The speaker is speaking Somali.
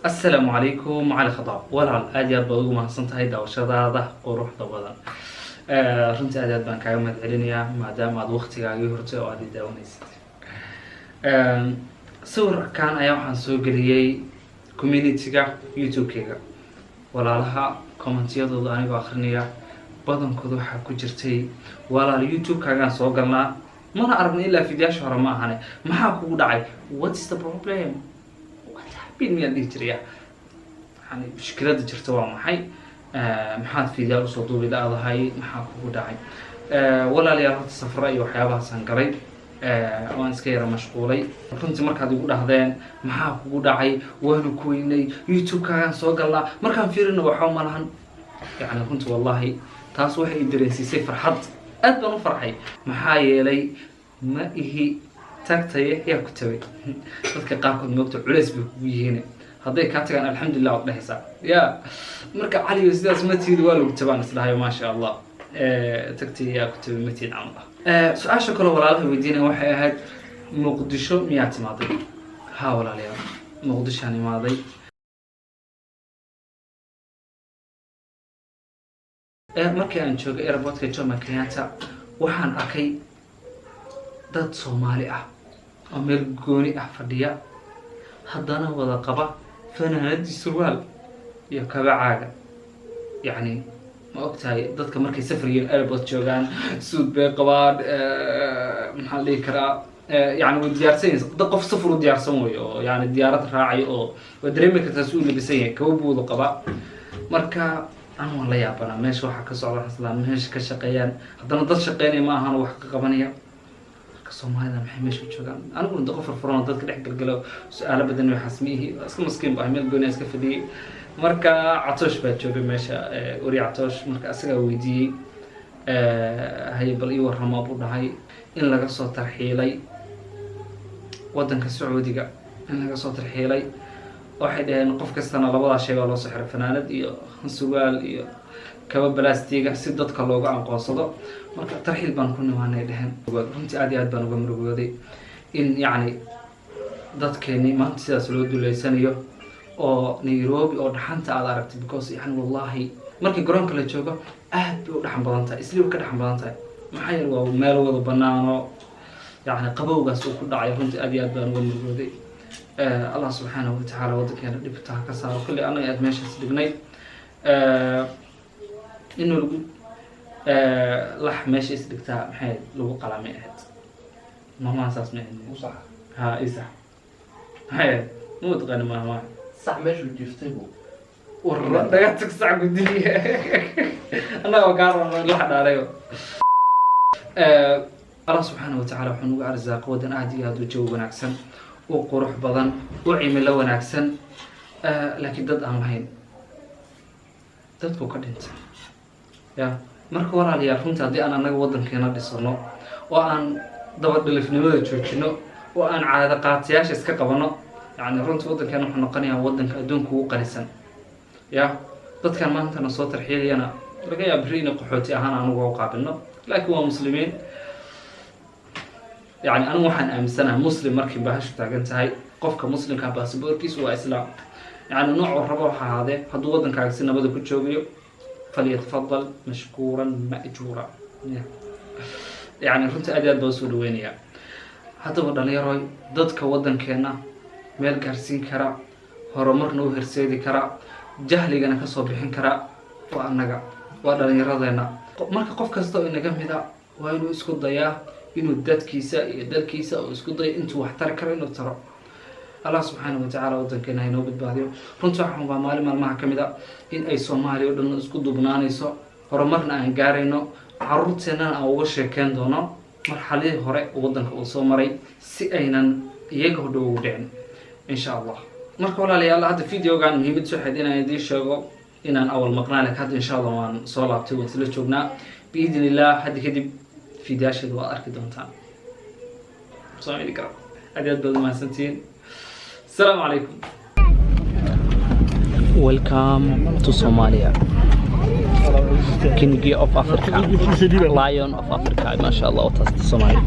Assalaamu calaykum, Cali Khadaab. Walaal, aad iyo aad baad ugu mahadsan tahay daawashadaada quruxda badan. Runtii aad iyo aad baan kaaga mahad celinayaa maadaama aad waktigaagii hortay oo aad i daawanaysid. Sawirkan ayaa waxaan soo geliyey community-ga YouTube-kayga. Walaalaha commentiyadooda anigoo akrinaya, badankooda waxaa ku jirtay: "Walaal, YouTube-kaagaan soo galnaa, mana aragna ilaa fiidyaasha hore ma ahane. Maxaa kugu dhacay? What is the problem? What happened?" Miyaan dhihi jiraya? Yani mushkilada jirta waa maxay? Maxaad fiidyaal usoo duubi la-dahay? Maxaa kugu dhacay? Walaalayaal, horta safra iyo waxyaabahaasaan galay, waan iska yara mashquulay runtii. Markaad igu dhahdeen "Maxaa kugu dhacay? Waanu ku weynay, YouTube-kaagaan soo galnaa, markaan fiirino waxba ma lahan," yani runtii wallahi taas waxay i dareensiisay farxad. Aad baan u farxay, maxaa yeelay ma ihi tagtaye yaa ku tabay. Dadka qaarkood moogta culeys bay kugu yihiin, hadday kaa tagaan alxamdulilah waad dhehaysaa ya. Marka Caliyo sidaas ma tihid, waa lagu tabaan isdhahayo. Maasha Allah, tagtay yaa ku tabay ma tihid camal ah. Su-aasha kale walaalaha weydiinaya waxay ahayd: "Muqdisho miyaa timaaday?" Ha walaalayaal, Muqdishoan imaaday. Markii aan joogay airportka Jomo Kenyatta, waxaan arkay dad Soomaali ah oo meel gooni ah fadhiya, haddana wada qaba fanaanadii, surwaal iyo kaba caaga. Yacni ma ogtahay, dadka markay safriyeen, airport joogaan, suud bay qabaan, maxaa la dhihi karaa, yani way diyaarsan yihiin. Dad qof safar u diyaarsan wayo oo yani diyaarad raacay oo waa dareemi kartaa si uu labisan yahay, kaba buudu qabaa. Marka an waan la yaabanaa meesha waxaa ka socda. Waxaan islaa meesha ka shaqeeyaan, haddana dad shaqeynaya ma ahan, wax ka qabanaya. Marka Soomaalida maxay meesha u joogaan? Aniguna da qof furfuran oo dadka dhex galgalo, su-aalo badan waxaas ma ihi, iska maskiin ba meel gooni iska fadhiyey. Marka Catoosh baa joogay meesha, weri Catoosh. Marka asagaa weydiiyey: "Haye, bal ii warrama," buu dhahay, in laga soo tarxiilay waddanka Sacuudiga, in laga soo tarxiilay. Waxay dhaheen qof kastana labadaa shay baa loo soo xiray, fanaanad iyo surwaal iyo kaba balastiga, si dadka looga aqoonsado. Marka tarxiil baan ku nimaanay dheheen. Runtii aad iyo aad baan uga murugooday in yacni dadkeeni maanta sidaas loo duleysanayo oo Nairobi oo dhaxanta aad aragtay, because yani wallahi markii garoonka la joogo aad bay u dhaxan badan tahay, isliiba ka dhaxan badan tahay, maxaa yeele waa meel wada banaano, yani qabowgaas uu ku dhacay. Runtii aad iyo aad baan uga murugooday. Allah subxaanahu watacaala waddankeena dhibta ha ka saaro. Kulli annaga aad meeshaas dhignay inuu lagu lax meesha is dhigtaa, maxay lagu qalamay ahayd? Mahmaha saas ma ahayd? Sax. Ha isax, maxay ahayd? Ma taqaani mahmaha? Sax meeshuu jiiftay buu. War dhaga tag, sac gudiye, annaga kaa rabno lax dhaarayo. Allah subxaana watacaala wuxuu nagu arsaaqay waddan aad iyo aad u jawi wanaagsan, u qurux badan, u cimilo wanaagsan, laakiin dad aan lahayn, dadku ka dhintay ya. Marka walaalayaal, runtii haddii aan annaga waddankeena dhisano oo aan dabadhilifnimada joojino oo aan caado qaatayaasha iska qabano, yani runtii waddankeena wuxuu noqonayaa waddanka adduunka ugu qanisan ya. Dadkan maantana soo tarxiilayana laga yaaba berri inay qaxooti ahaan anugu u qaabilno, laakiin waa muslimiin. Yani anigu waxaan aaminsanahay muslim markii bahashu taagan tahay, qofka muslimka basaboorkiisu waa islaam. Yani noocuu rabo ha ahaadee, hadduu waddankaaga si nabada ku joogayo, falyatafadal mashkuuran ma'juura. Yani runtii aad iyo aad baa usoo dhaweynayaa. Haddaba dhalinyaroy, dadka waddankeena meel gaarsiin kara, horumarna u horseedi kara, jahligana kasoo bixin kara waa annaga, waa dhalinyaradeena. Marka qof kasta oo inaga mida waa inuu isku dayaa inuu dadkiisa iyo dalkiisa oo isku dayo intuu wax tari karo inuu taro. Allah subxaana watacaala waddankeena hainoo badbaadiyo. Runtii waxaan waa maalin maalmaha ka mid a in ay Soomaaliya o dhan isku dubnaanayso, horumarna aan gaarayno, caruurteennana aan uga sheekeyn doono marxaladii hore waddanka uu soo maray, si aynan iyaga hodhow ugu dhicin, insha Allah. Marka walaalayaal, hadda videogan muhiimadiisu waxayd inaan idiin sheego inaan awal maqnaa, laakiin hadda insha Allah waan soo laabtay, waan isla joognaa biidn illah. Hadda kadib fiidiyaasheeda waad arki doontaan. Soo idi karo. Aad iyo aad baad umahadsantihiin. Asalaamu calaykum. Welcome to Somalia. King of Africa, Lion of Africa, masha Allah, wataas Somalia.